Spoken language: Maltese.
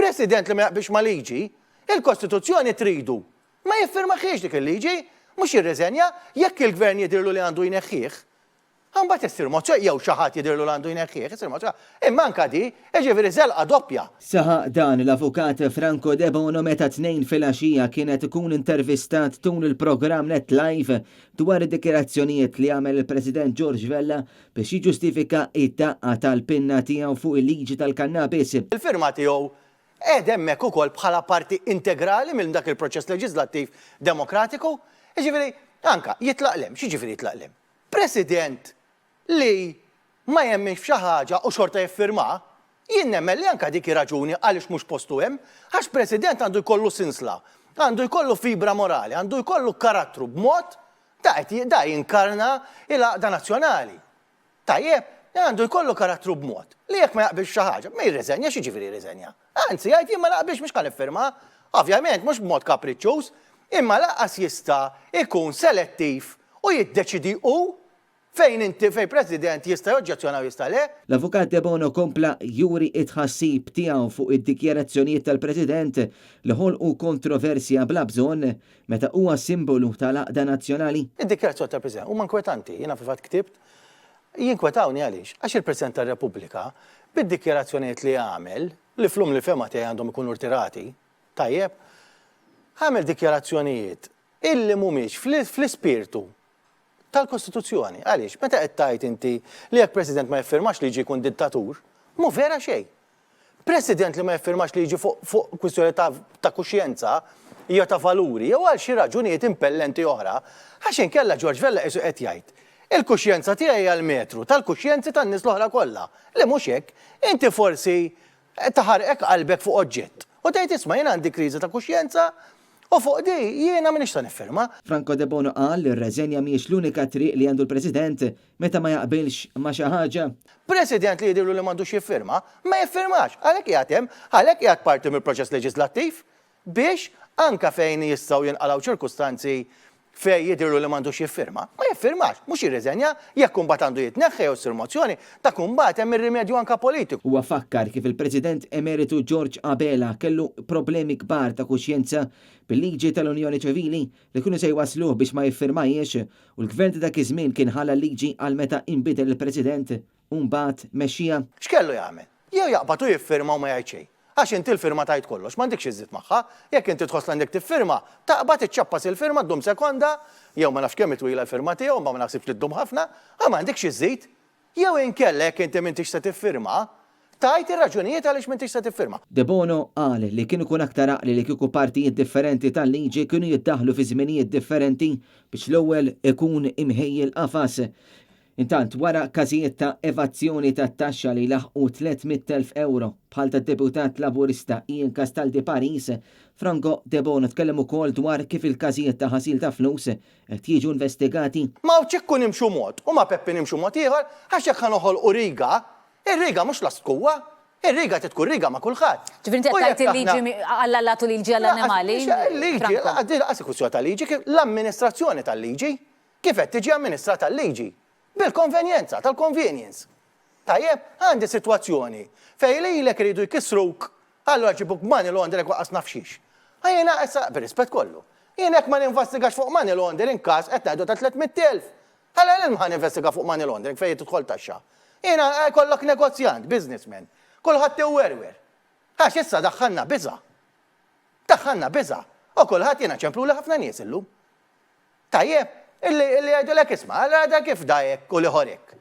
President li ma jaqbilx ma' liġi, il-Kostituzzjoni tridu ma jiffirmahiex dik il-liġi, mhux jirriżenja, jekk il-Gvern jidhirlu li għandu jneħħih. Imbagħad issir mozzjoni, jew xi ħadd jidhirlu li għandu jneħħih, issir mozzjoni. Imma anke di, jiġifieri żelqa doppja. Saħaq dan l-Avukat Franco Debono meta t-Tnejn filgħaxija kien qed ikun intervistat tul il-programm Net Live dwar id-dikjarazzjonijiet li għamel il-President George Vella biex jiġġustifika id-daqqa tal-pinna tiegħu fuq il-liġi tal-kannabis. Il-firma tiegħu qiegħda hemmhekk ukoll bħala parti integrali minn dak il-proċess leġiżlattiv demokratiku. Jiġifieri, anke, jitlaq 'l hemm. X'jiġifieri jitlaq 'l hemm? President li ma jemminx f'xi ħaġa u xorta jiffirmaha, jien nemmen li anke dik hi raġuni għaliex mhux postu hemm, għax President għandu jkollu sinsla, għandu jkollu fibra morali, għandu jkollu karattru b'mod da qed da jinkarna il-għaqda nazzjonali. Tajjeb, għandu jkollu karattru b'mod li jekk ma jaqbilx f'xi ħaġa, ma jirriżenja, x'jiġifieri jirriżenja? Anzi, jgħid jien ma naqbilx mhux ħa niffirma. Ovvjament mhux b'mod kapriċċuż, imma lanqas jista' jkun selettiv u jiddeċiedi hu fejn inti fejn President jista' joġġezzjona u jista' le. L-Avukat Debono kompla juri t-tħassib tiegħu fuq id-dikjarazzjonijiet tal-President li ħolqu kontroversja bla bżonn meta huwa simbolu tal-għaqda nazzjonali. Id-dikjarazzjoni tal-President huma inkwetanti. Jiena fil-fatt ktibt, jinkwetawni għaliex? Għax il-President tar-Repubblika bid-dikjarazzjonijiet li għamel, li fl-umli fehma tiegħi għandhom ikunu rtirati, tajjeb, għamel dikjarazzjonijiet illi mhumiex fl-ispirtu tal-Kostituzzjoni. Għaliex? Meta qed tgħid inti li jekk President ma jiffirmax liġi jkun dittatur, mhu vera xejn. President li ma jiffirmax liġi fuq fuq kwistjoni ta' ta' kuxjenza jew ta' valuri jew għal xi raġunijiet impellenti oħra, għax inkella George Vella qisu qed jgħid, il-kuxjenza tiegħi hija l-metru tal-kuxjenzi tan-nies l-oħra kollha. Li mhux hekk. Inti forsi taħarqek qalbek fuq oġġett u tgħid isma' jien għandi kriżi ta' kuxjenza u fuq di jiena m'iniex se niffirma. Franco Debono qal li r-reżenja mhijiex l-unika triq li għandu l-President meta ma jaqbilx ma' xi ħaġa. President li jidhirlu li m'għandux jiffirma, ma jiffirmax. Għalhekk qiegħed hemm, għalhekk qiegħed parti mill-proċess leġiżlattiv biex anke fejn jistgħu jinqalgħu ċirkustanzi fejn jidhirlu li m'għandux jiffirma, ma jiffirmax, mhux jirriżenja, jekk imbagħad għandu jitneħħa jew ssir mozzjoni, dak imbagħad hemm ir-rimedju anke politiku. Huwa fakkar kif il-President Emeritu George Abela kellu problemi kbar ta' kuxjenza bil-liġi tal-Unjoni Ċivili li kienu se jwassluh biex ma jiffirmahiex u l-Gvern ta' dak iż-żmien kien ħalla l-liġi għal meta inbidel il-President u mbagħad mexxieha. X'kellu jagħmel? Jew jaqbad u jiffirma u ma jgħid xejn. Għax inti l-firma tgħid kollox, m'għandikx iżżid magħha. Jekk inti tħoss li għandek tiffirma, taqbad iċċappas il-firma ddum sekonda, jew ma nafx kemm hi twila l-firma tiegħu, imma ma naħsibx li ddum ħafna, u m'għandikx iżżid. Jew inkella jekk inti m'intix se tiffirma, tgħid ir-raġunijiet għaliex m'intix se tiffirma. Debono qal li kien ikun aktar għaqli li kieku partijiet differenti tal-liġi kienu jiddaħħlu fi żminijiet differenti biex l-ewwel ikun imħejji l-qafas. Intant, wara każijiet ta' evazzjoni tat-taxxa li jlaħħqu 300,000 ewro, bħal tad-Deputat Laburista Ian Castaldi Paris, Franco Debono tkellem ukoll dwar kif il-każijiet ta' ħasil ta' flus qed jiġu investigati. Ma' Ċikku nimxu mod u ma' Peppi nimxu mod ieħor għax jekk ħa noħolqu riga, ir-riga mhux lastkuwa, ir-riga trid tkun riga ma' kulħadd. Ġifieri inti qed tgħid il-liġi għall-allat u liġi għall-annimali? Il-liġi, lanqas kwistjoni ta' liġi, l-amministrazzjoni tal-liġi. Kif qed tiġi amministrata l-liġi? Bil-konvenjenza, tal-convenience. Tajjeb, għandi sitwazzjoni fejn lilek iridu jkissruk, allura ġibuk b'money laundering u qas naf xiex. A jiena issa, bir-rispett kollu, jien jekk ma ninvastigax fuq money laundering każ qed ngħidu ta' 300,000, għala lil ħa ninvestiga fuq money laundering fejn tidħol taxxa? Jiena jkollok negozjant, businessman, kulħadd iwerwer. Għax issa daħħalna biża'. Daħħalna biża'. U kulħadd jiena ċempluli ħafna nies illum. Tajjeb, illi illi jgħidulek isma' allura da kif da hekk u l-ieħor hekk.